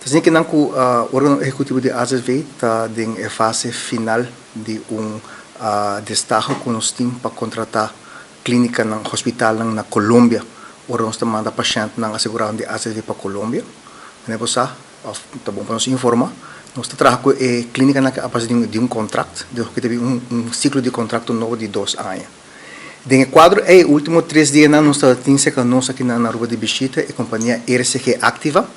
Ta asina kinan ku Órgano Ehekutivo di AZV ta den e fase final di un destaho ku nos tin pa kontratá klínikanan, hospitalnan na Colombia ora nos ta manda pashèntnan asegurado di AZV pa Colombia. Manera bo sa òf ta bon pa nos informá, nos ta traha ku e klínikanan aki a base di un kontrakt, ku ta bin un siklo di kontrakto nobo di dos aña. Den e kuadro ei, e último tres dianan nos ta tin serka nos aki na Aruba di bishita e kompania RCG Activa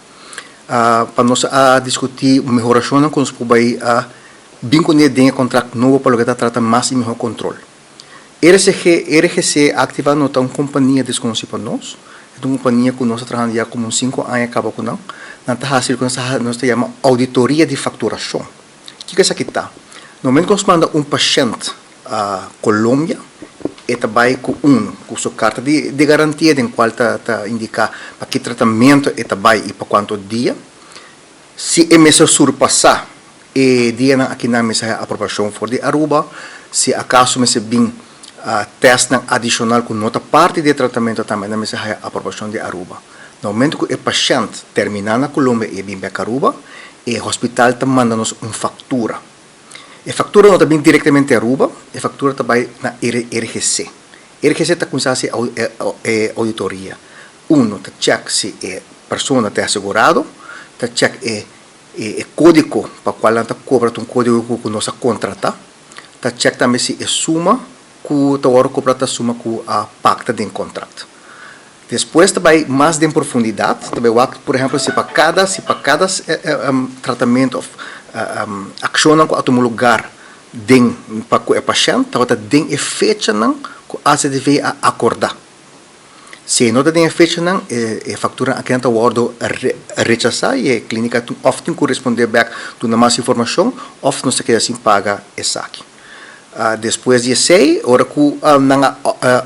pa nos a diskutí mehorashonnan ku nos por bai bin kuné den e kontrakt nobo pa loke ta trata mas i mihó kontrol. RCG RGC Activa no ta un kompania deskonosí pa nos, e ta un kompania ku nos ta trahando ya komo un sinku aña kaba ku nan. Nan ta hasi loke nos ta yama ouditoria di fakturashon. Kiko esaki ta? Na momento ku nos manda un pashènt a Colombia, e ta bai ku un ku su karta di di garantia den kual ta ta indiká pa ki tratamentu e ta bai i pa kuantu dia. Si e mester surpasá e dianan aki nan mester haña aprobashon for di Aruba. Si akaso mester bin tèstnan adishonal ku no ta parti di e tratamentu tambe nan mester haña aprobashon di Aruba. Na momento ku e pashènt terminá na Colombia i e bin bèk Aruba, e hospital ta manda nos un faktura. E faktura no ta bin direktamente Aruba, e faktura ta bai na RGC. RGC ta kuminsá hasi e ouditoria. Uno, ta chèk si e persona ta asegurado, ta chèk e e kódigo pa kual nan ta kobra ta un kódigo ku nos a kontratá, ta chèk tambe si e suma ku ta wòrdu kobra ta suma ku a pakta den kontrakt. Despues ta bai mas den profundidat, ta bai wak por ehempel si pa kada si pa kada tratamentu òf akshonnan ku a tuma lugar den pa ku e pashènt tabata den e fechanan ku AZV a akordá. Si e no ta den e fechanan e faktura akinan ta wòrdu rechasá i e klínika òf tin ku respondé bèk duna mas informashon òf nos ta keda sin paga esaki. Despues di esei, ora ku nan a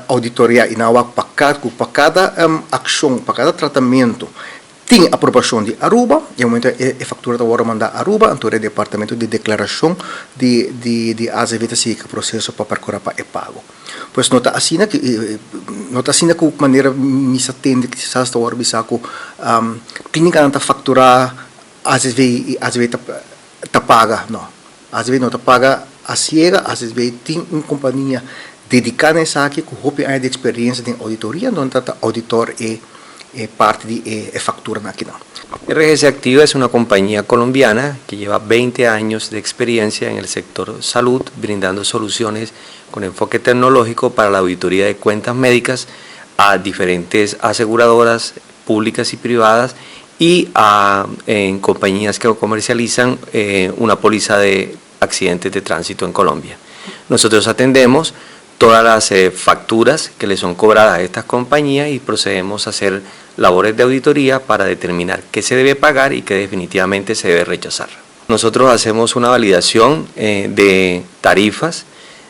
ouditoriá i nan a wak pa ku pa kada akshon, pa kada tratamentu tin aprobashon di Aruba, e momento e faktura ta wòrdu mandá Aruba, anto e departamento di deklarashon di di azv ta sigui ku e proseso pa perkurá pa e pago. Pues no ta asina ku no ta asina ku manera mi sa tende kisas ta wòrdu bisá ku klínikanan ta fakturá azv i azv ta paga, no. Azv no ta paga a ciega, azv tin un compania dedica na esaki cu hopi aña di experiencia den auditoria, donde ta ta auditor e e parti di e e facturanan akinan. RGC Activa es una compañía colombiana que lleva 20 años de experiencia en el sector salud, brindando soluciones con enfoque tecnológico para la auditoría de cuentas médicas a diferentes aseguradoras públicas y privadas y a en compañías que comercializan eh, una póliza de accidentes de tránsito en Colombia. Nosotros atendemos todas las eh, facturas que le son cobradas a estas compañías y procedemos a hacer labores de auditoría para determinar qué se debe pagar y qué definitivamente se debe rechazar. Nosotros hacemos una validación eh, de tarifas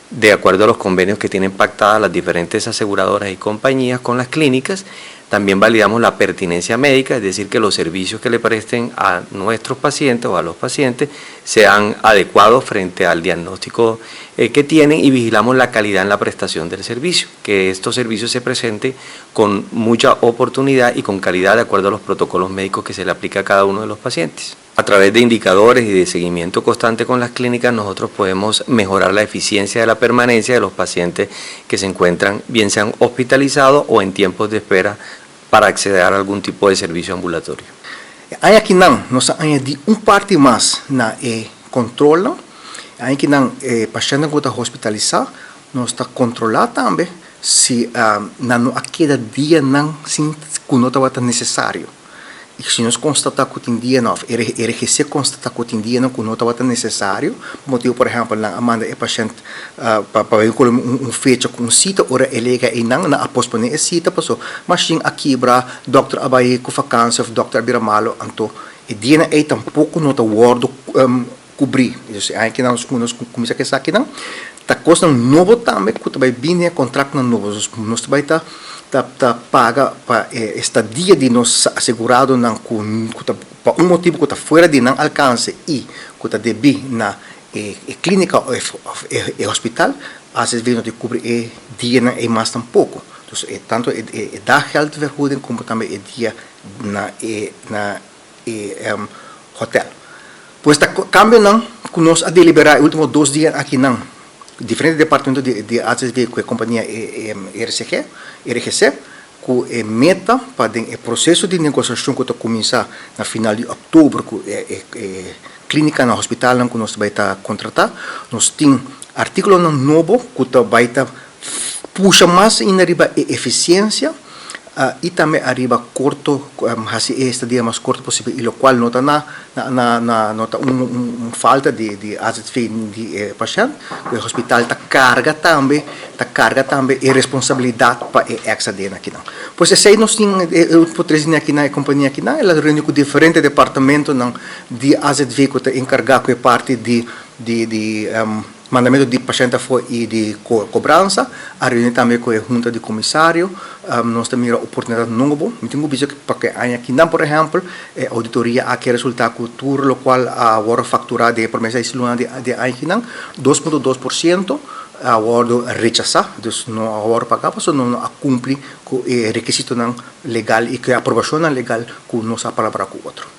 de acuerdo a los convenios que tienen pactadas las diferentes aseguradoras y compañías con las clínicas. También validamos la pertinencia médica, es decir, que los servicios que le presten a nuestros pacientes o a los pacientes sean adecuados frente al diagnóstico eh, que tienen y vigilamos la calidad en la prestación del servicio, que estos servicios se presenten con mucha oportunidad y con calidad de acuerdo a los protocolos médicos que se le aplica a cada uno de los pacientes. A través de indicadores y de seguimiento constante con las clínicas, nosotros podemos mejorar la eficiencia de la permanencia de los pacientes que se encuentran, bien sean hospitalizados o en tiempos de espera para acceder a algún tipo de servicio ambulatorio. E aña akinan nos a añadí un parti mas na e kontrolnan. E aña akinan e pashèntnan ku ta hospitalisá nos ta kontrolá tambe si nan no a keda dianan sin ku no tabata nesesario. I si nos konstatá ku tin dianan òf e RGC konstatá ku tin dianan ku no tabata nesesario, pa motibu por ehèmpel nan a manda e pashènt pa pa bai Colombia un un fecha ku un sita, ora e lega einan nan a posponé e sita paso mashin a kibra, dòkter a bai ku fakansia òf dòkter a bira malu, anto e dianan ei tampoko no ta wòrdu kubrí. Entonces e aña kinan nos nos kuminsá ku esakinan. Ta kosnan nobo tambe ku ta bai bini e kontraktnan nobo. Nos ta bai ta ta ta paga pa e estadia di nos aseguradonan ku ku ta pa un motibu ku ta fuera di nan alkanse i ku ta debí na e e klínika òf e e hospital, AZV no ta kubri e dianan ei mas tampoko. Entonces e tantu e e daggeldvergoeding komo tambe e dia na e na e. hotel. Pues ta kambionan ku nos a deliberá e último dos dia akinan, diferente departamento di AZV ku e kompania RCG, RGC, ku e meta pa den e proseso di negosiashon ku ta kuminsá na final di òktober ku e klínikanan, hospitalnan ku nos ta bai ta kontratá, nos tin artíkulonan nobo ku ta bai ta pusha mas ainda riba e efisiensia i tambe ariba korto, hasi e estadia mas korto posibel i lokual no ta na na no ta un falta di AZV di e pashènt, ku e hospital ta karga tambe ta karga tambe e responsabilidat pa e èkstra dianan akinan. Pues esei nos tin e ultimo tres dia akinan e kompania akinan el a reuni ku diferente departamentonan di AZV ku ta enkargá ku e parti di di Mandamentu di pashènt afó i di kobransa, a reuní tambe ku e hunta di komisario. Nos ta mira oportunidat nobo. Mi tin ku bisa pa ku e aña akinan, por ehèmpel, e ouditoria aki a resultá ku tur lokual a wòrdu fakturá den e promé seis luna di e aña akinan, 2.2% a wòrdu rechasá, dus no a wòrdu pagá pasobra no a kumpli ku e rekisitonan legal i ku e aprobashonnan legal ku nos a palabrá ku otro.